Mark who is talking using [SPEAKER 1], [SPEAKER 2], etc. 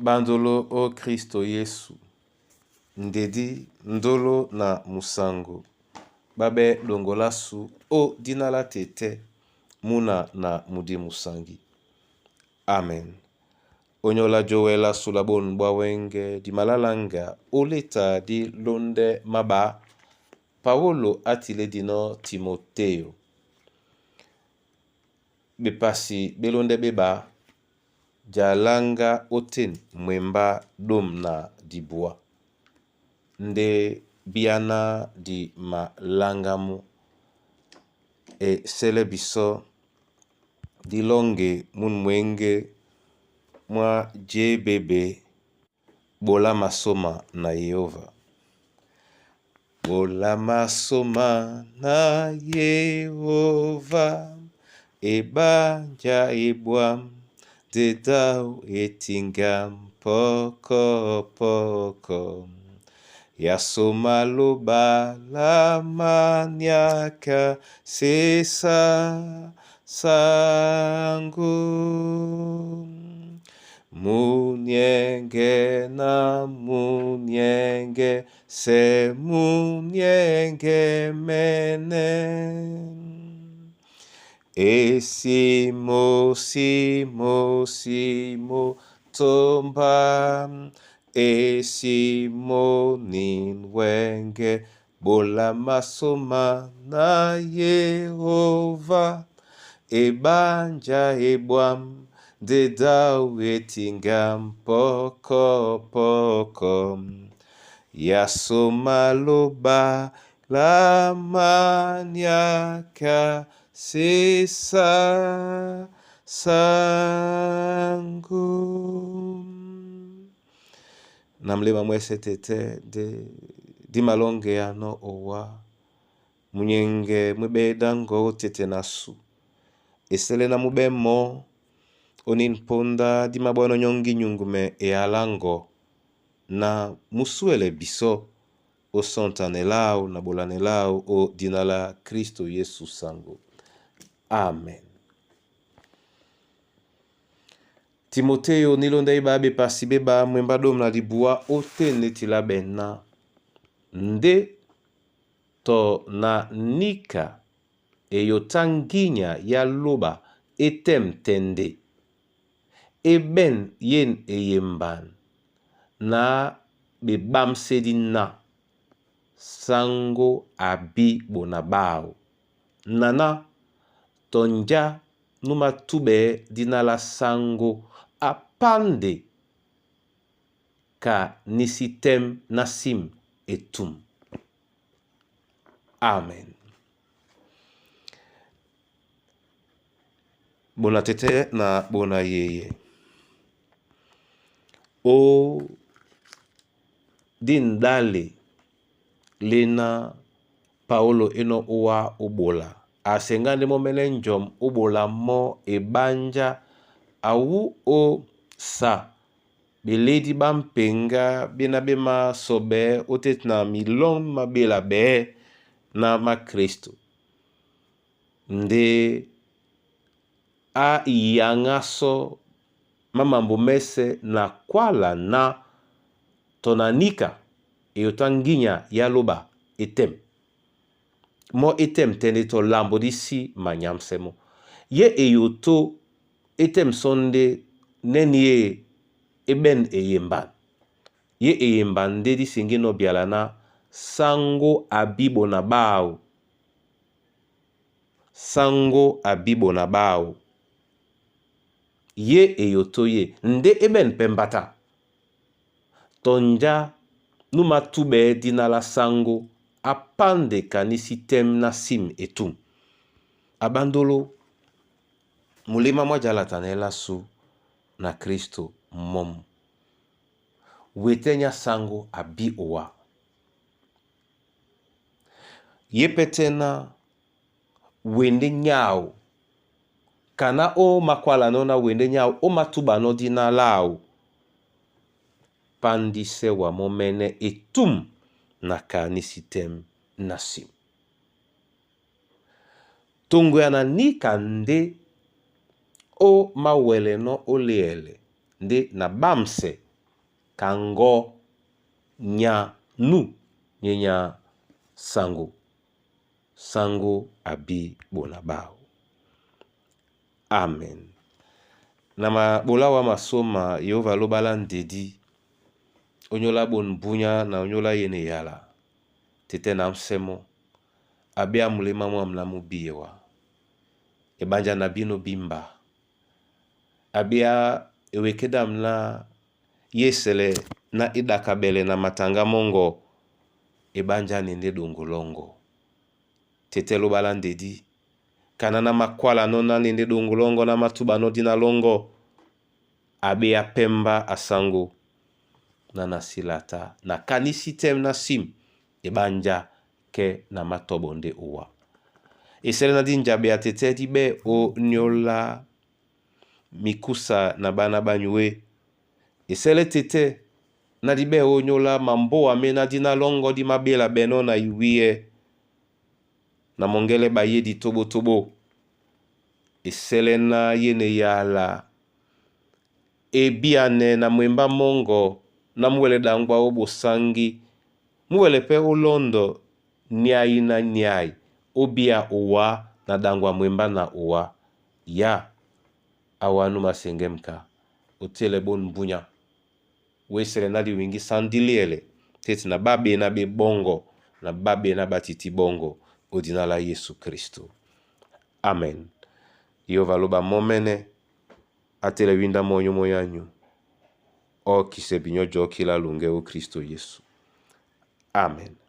[SPEAKER 1] Bandolo o Kristo Yesu, ndedi ndolo na musango babe dongolasu o dina la tete muna na mudi musangi. Amen. Onyola jowela sula bonu bwa wenge di malalanga o leta di londe maba Paulo atile dino Timoteo. Bepasi belonde beba jalanga oten mwemba dom na dibua nde biana di malangamu e sele biso dilonge munu mwenge mwa jebebe bola masoma na Yehova. Bola masoma na Yehova ebanja ebwam dedau etingam poko poko yasoma loba la maniaka sesa sango munyenge na munyenge se munyenge mene esimo simo simo tomba esimo ninwenge bola masoma na Yehova ebanja ebwam dedau etingam poko poko yasoma loba la maniaka sesa sango na mlema mwese tete de di malonge yano owa munyenge mwebeda ngo tete nasu esele na mubemo onin ponda di mabwano nyongi nyungume ealango na musuele biso osontanelau na bolanelau o dina la Kristo Yesu sango. Amen. Timoteo nilonda iba bepasi beba mwemba dom na dibua otene tila bena nde to na nika eyotanginya ya loba etem tende eben yen eyemban na bebamsedi na sango abi bona bao nana tonja numatube dina la sango apande ka nisitem nasim etum. Amen. Bona tete na bona yeye. O dindale lena Paulo eno owa obola asengande momene njom obola mo ebanja awu o sa beledi bampenga bena bema sobe otete na milong mabela be na makristo nde a yanga so mamambo mese na kwala na tonanika eyotanginya ya loba etem mo etem tende to lambo disi manyamsemo ye eyoto etem sonde neni ye eben eyemban ye eyemban nde disengi no biala na sango abibo na bao sango abibo na bao ye eyoto ye nde eben pembata tonja numatube dina la sango apande kanisi tem na sim etum abandolo mulema mwa jalatanela su na Kristo mom wetenya sango abi owa ye petena wende nyao kana o makwala no na wende nyao o matuba no dina lao pandise wa momene etum na kanisi tem na sim tongo ya na nika nde o mawele no oliele nde na bamse Ka ngɔ nya nu nyenya sango sango abi bona bao. Amen. Na mabola wa masoma Yehova lobala ndedi onyola bon bunya na onyola yene yala tete na msemo abe amulema mwam na mubiyewa ebanja na bino bimba abia ewekedam na yesele na edakabele na matanga mongo ebanja nende dongolongo tete lobala ndedi kana na makwala no na nende dongolongo na matuba no dina longo abe apemba asango na nasilata na kanisi tem na sim ebanja ke na matobo nde owa esele na dinjabe ya tete di be o nyola mikusa na bana banyue esele tete na di be o nyola mamboa me na dina longo di mabela beno na iwie na mongele bayedi tobotobo esele na yene yala ebiane na mwemba mongo na muwele dangwa o bosangi muwele pe olondo niai na niai obia owa na dangwa mwemba na owa ya awanu masengemka otele bon mbunya wesele na liwingi sandiliele tete na babe na be bongo na babe na batiti bongo odina la Yesu Kristo. Amen. Yehova loba momene atele winda monyo moyanyu okise binyo jokila lunge o Kristo Yesu. Amen.